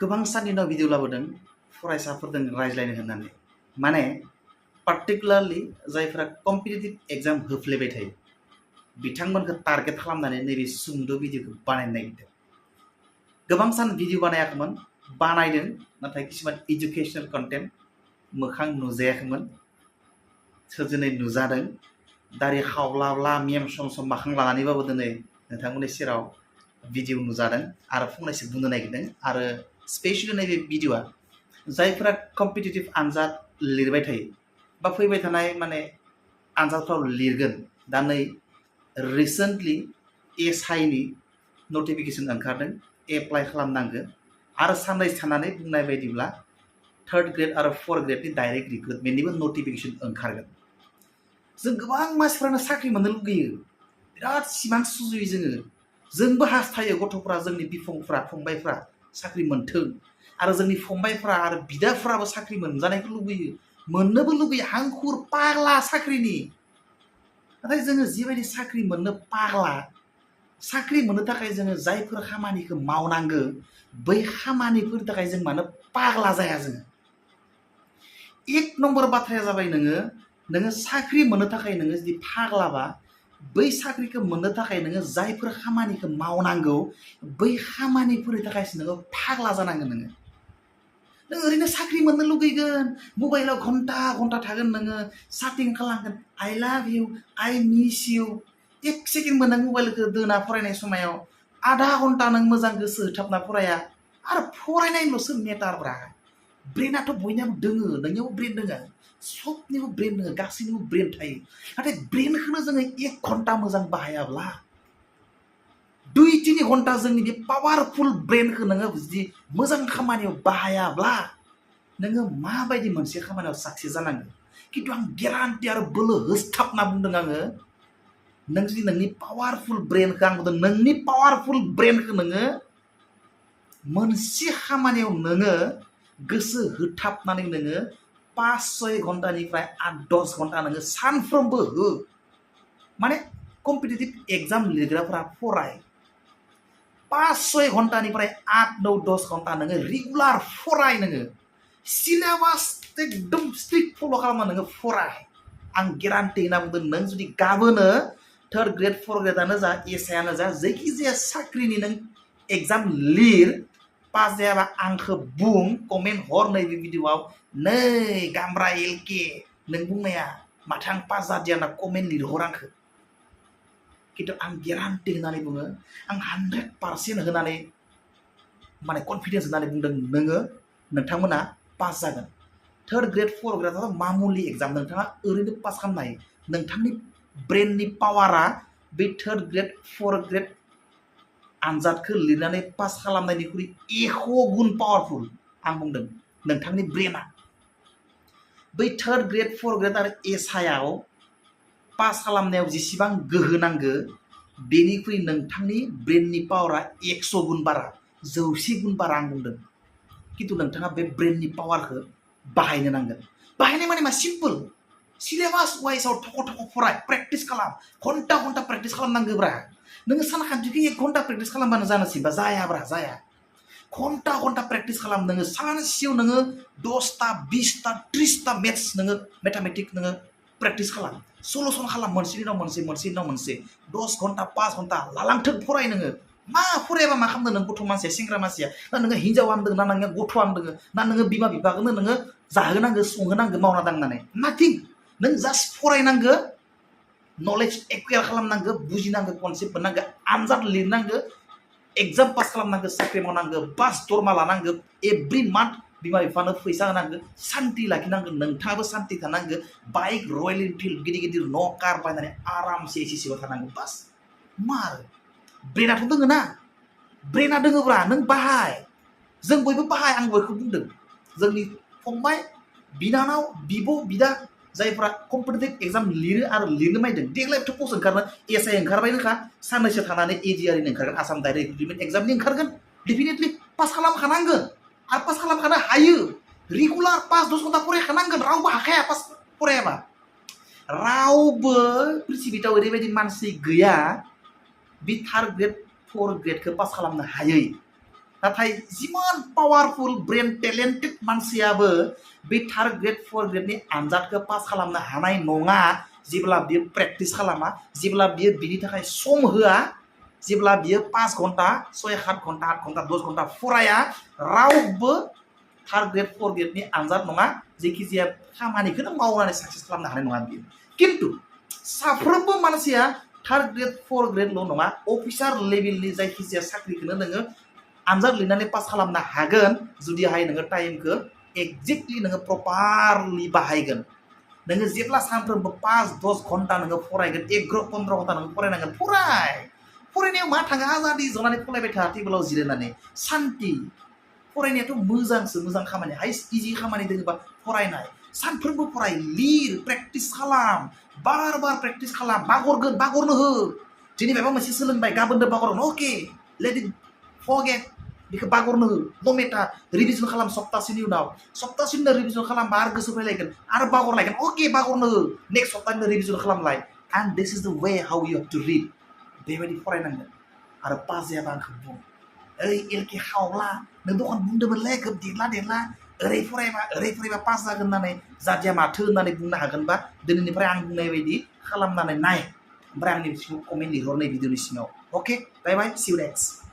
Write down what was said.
गोबां साननि उनाव भिडिअ लाबोदों फरायसाफोरजों रायज्लायनो होननानै माने पार्टिकुलारलि जायफोरा कम्पिटिटिभ एग्जाम होफ्लेबाय थायो बिथांमोनखौ टारगेट खालामनानै नैबे सुंद' भिडिअखौ बानायनो नागिरदों। गोबां सान भिडिअ बानायाखैमोन, बानायदों, नाथाय किसुमान एजुकेशनेल कन्टेन्ट मोखां नुजायाखैमोन, सोरजिनै नुजादों। दारि खावलाब्ला मेम सम माखां लानानैबाबो दिनै नोंथांमोननि सेराव भिडिअ नुजादों आरो फंनैसो बुंनो नागिरदों। आरो स्पेशली नैबे भिडिअआ जायफोरा कम्पिटिटिभ आनजाद लिरबाय थायो बा फैबाय थानाय माने आनजादफ्राव लिरगोन, दा नै रिसेन्टलि एसआइनि नटिफिकेसन ओंखारदों, एप्लाइ खालामनांगौ आरो साननैसो थानानै बुंनाय बायदिब्ला थार्ड ग्रेड आरो फर्थ ग्रेडनि डाइरेक्ट रिक्रुटमेन्टनिबो नटिफिकेसन ओंखारगोन। जों गोबां मानसिफ्रानो साख्रि मोननो लुगैयो, बिराद सिमां सुजुयो जोंबो हास्थायो गथ'फ्रा, जोंनि बिफंफ्रा फंबायफ्रा साख्रि मोन्थों आरो जोंनि फंबायफ्रा आरो बिदाफ्राबो साख्रि मोनजानायखौ लुगैयो, मोननोबो लुगैयो, हांखुर पागला साख्रिनि। नाथाय जोङो जिबायदि साख्रि मोननो पागला, साख्रि मोननो थाखाय जोङो जायफोर खामानिखौ मावनांगौ बै खामानिफोरनि थाखाय जों मानो पागला जाया? जोङो एक नम्बर बाथ्राया जाबाय नोङो साख्रि मोननो थाखाय नोङो जुदि पागलाबा बै साख्रिखौ मोननो थाखाय नोङो जायफोर खामानिखौ मावनांगौ बै खामानिफोरनि थाखायसो नोङो पागला जानांगोन। नों ओरैनो साख्रि मोननो लुगैगोन, मबाइलाव घन्टा घन्टा थागोन, नोङो चाटिं खालामगोन, आइ लाभ इउ, आइ मिस इउ, एक सेकेन्डबो नों मबाइलखौ दोना फरायनाय समाव, आधा घन्टा नों मोजां गोसो होथाबना फराया आरो फरायनायल'सो मेटारब्रा। ब्रेनाथ' बयनाबो दोङो, नोंनियावबो ब्रेन दोङो, सबनिबो ब्रेन दोङो, गासैनिबो ब्रेन थायो। नाथाय ब्रेनखौनो जोङो एक घन्टा मोजां बाहायाब्ला, 2-3 घन्टा जोंनि बे पावारफुल ब्रेनखौ नोङो जुदि मोजां खामानियाव बाहायाब्ला नोङो माबायदि मोनसे खामानियाव साक्सेस जानांगौ? खिन्थु आं गेरान्टि आरो बोलो होस्थाबना बुंदों आङो, नों जुदि नोंनि पावारफुल ब्रेनखौ, आं बुंदों नोंनि पावारफुल ब्रेनखौ नोङो मोनसे खामानियाव नोङो गोसो होथाबनानै नोङो 5-6 घन्टानिफ्राय 8-10 घन्टा नोङो सानफ्रोमबो हो। माने कम्पिटिटिभ एग्जाम लिरग्राफोरा फराय, 5-6 घन्टानिफ्राय 8-9-10 घन्टा नोङो रेगुलार फराय, नोङो सिलेबास एकदम स्ट्रिक्ट फल' खालामना नोङो फराय। आं गेरान्टि होनना बुंदों, नों जुदि गाबोनो थार्ड ग्रेड फर्थ ग्रेडआनो जा, एसआइआनो जा, जायखिजाया साख्रिनि नों एग्जाम लिर, पास जायाबा आंखौ बुं, कमेन्ट हर नैबे भिडिअआव, नै गामब्रा एलके नों बुंनाया माथो आं पास जादिया होनना कमेन्ट लिरहर आंखौ। खिन्थु आं गेरान्टि होननानै बुङो, आं 100% होनानै माने कनफिडेन्स होनानै बुंदों, नोंथांमोना पास जागोन। थार्ड ग्रेड फर्थ ग्रेडआथ' मामुलि एग्जाम, नोंथाङा ओरैनो पास खालामनो हायो। नोंथांनि ब्रेननि पावारा बे थार्ड ग्रेड फर्थ ग्रेड आनजादखौ लिरनानै पास खालामनायनिख्रुइ 100 गुन पावारफुल। आं बुंदों नोंथांनि ब्रेना बै थार्ड ग्रेड फर्थ ग्रेड आरो एसआइआव पास खालामनायाव जेसेबां गोहो नांगौ बेनिख्रुइ नोंथांनि ब्रेननि पावारा 100 गुन बारा, 100 गुन बारा। आं बुंदों खिन्थु नोंथाङा बे ब्रेननि पावारखौ बाहायनो नांगोन। बाहायनाय माने मा? सिम्पल, सिलेबास वाइजआव थख' थख' फराय, प्रेक्टिस खालाम, घन्टा घन्टा प्रेक्टिस खालामनांगौब्रा। नोङो सानखान्थिखौ 1 घन्टा प्रेक्टिस खालामबानो जानोसैबा जायाब्रा, जाया। घन्टा घन्टा प्रेक्टिस खालाम, नोङो सानसेयाव नोङो 10टा 20टा 30टा मेथ्स नोङो मेथामेटिक्स नोङो प्रेक्टिस खालाम, सलुसन खालाम, मोनसेनि उनाव मोनसे, मोनसेनि उनाव मोनसे, 10 घन्टा 5 घन्टा लालांथों फराय। नोङो मा फरायाबा मा खालामदों? नों गथ' मानसिया, सेंग्रा मानसिया, ना नोङो हिनजाव हामदों, ना नोङो गथ' हामदों, ना नोङो बिमा बिफाखौनो नोङो जाहोनांगौ, संहोनांगौ मावना दांनानै? नाथिं। नों जास्ट फरायनांगौ, नलेज एक्वायार खालामनांगौ, बुजिनांगौ, कनसेप्ट मोननांगौ, आनजाद लिरनांगौ, एग्जाम पास खालामनांगौ, साख्रि मावनांगौ, बास दरमा लानांगौ, एभ्रि मान्थ बिमा बिफानो फैसा होनांगौ, सान्ति लाखिनांगौ, नोंथाङाबो सान्ति थानांगौ, बाइक रयेल एनफिल्ड गिदिर गिदिर न' कार बायनानै आरामसे एसिसिआव थानांगौ। बास मा आरो? ब्रेनाथ' दोङो ना? ब्रेना दोङोब्रा नों बाहाय, जों बयबो बाहाय। आं बयखौ बुंदों, जोंनि फंबाय, बिनानाव, बिब', बिदा जायफ्रा कम्पिटिटिभ एग्जाम लिरो आरो लिरनो मायदों, देग्लायथ' पस्ट ओंखारनो एसआइ ओंखारबायनोखा, साननैसो थानानै एडिआरनि ओंखारगोन, आसाम डाइरेक्ट रिक्रुटमेन्ट एग्जामनि ओंखारगोन। डेफिनेटलि पास खालामखानांगोन आरो पास खालामखानो हायो। रेगुलार 5-10 घन्टा फरायखानांगोन, रावबो हाखाया पास फरायाबा। रावबो पृथिबीआव ओरैबायदि मानसि गैया बे थार्ड ग्रेड फर्थ ग्रेडखौ पास खालामनो हायै। नाथाय जिमान पावारफुल ब्रेन टेलेन्टेड मानसियाबो बे थार्ड ग्रेड फोर्थ ग्रेडनि आनजादखौ पास खालामनो हानाय नङा जेब्ला बियो प्रेक्टिस खालामा जेब्ला बियो बिनि थाखाय सम होआ जेब्ला बियो 5 घन्टा 6-7 घन्टा 8 घन्टा 10 घन्टा फराया रावबो थार्ड ग्रेड फोर्थ ग्रेडनि आनजाद नङा जायखिजाया खामानिखौनो मावनानै साक्सेस खालामनो हानाय नङा बियो किन्तु साफ्रोमबो मानसिया थार्ड ग्रेड फोर्थ ग्रेडल' नङा अफिसार लेभेलनि जायखिजाया साख्रिखौनो नोङो आनजाद लिरनानै पास खालामनो हागोन जुदिहाय नोङो टाइमखौ एक्जेक्टलि नोङो प्रपारलि बाहायगोन नोङो जेब्ला सानफ्रोमबो 5-10 घन्टा नोङो फरायगोन 11-15 घन्टा नोङो फरायनांगोन फरायनायाव मा थाङो आजादि जनानै फरायबाय था टेबोलाव जिरायनानै सान्ति फरायनायाथ' मोजां खामानि हाइस्ट इजि खामानि दोङोबा फरायनाय सानफ्रोमबो फराय लिर प्रेक्टिस खालाम बार प्रेक्टिस खालाम बागरनो हो दिनै माबा मोनसे सोलोंबाय गाबोननो बागरगोन अके लेट इट फरगेट बेखौ बागरनो हो नो मेटार रिभिजन खालाम सप्तासेनि उनाव रिभिजन खालामबा आरो गोसो फैलायगोन आरो बागरलायगोन अके बागरनो हो नेक्स्ट सप्तानि revision खालामलाय and this is the way how you have to read बेबायदि फरायनांगोन आरो पास जायाबा आंखौ बुं ओइ एलके खावला नों दखान बुंदोंमोनलै खोब देरला ओरै फरायबा पास जागोन होननानै जादिया माथो होननानै बुंनो हागोनबा दिनैनिफ्राय आं बुंनाय बायदि खालामनानै नाय ओमफ्राय आंनि सिङाव कमेन्ट लिरहर नै भिडिअनि सिङाव अके बाय बाय सि इउ नेक्स्ट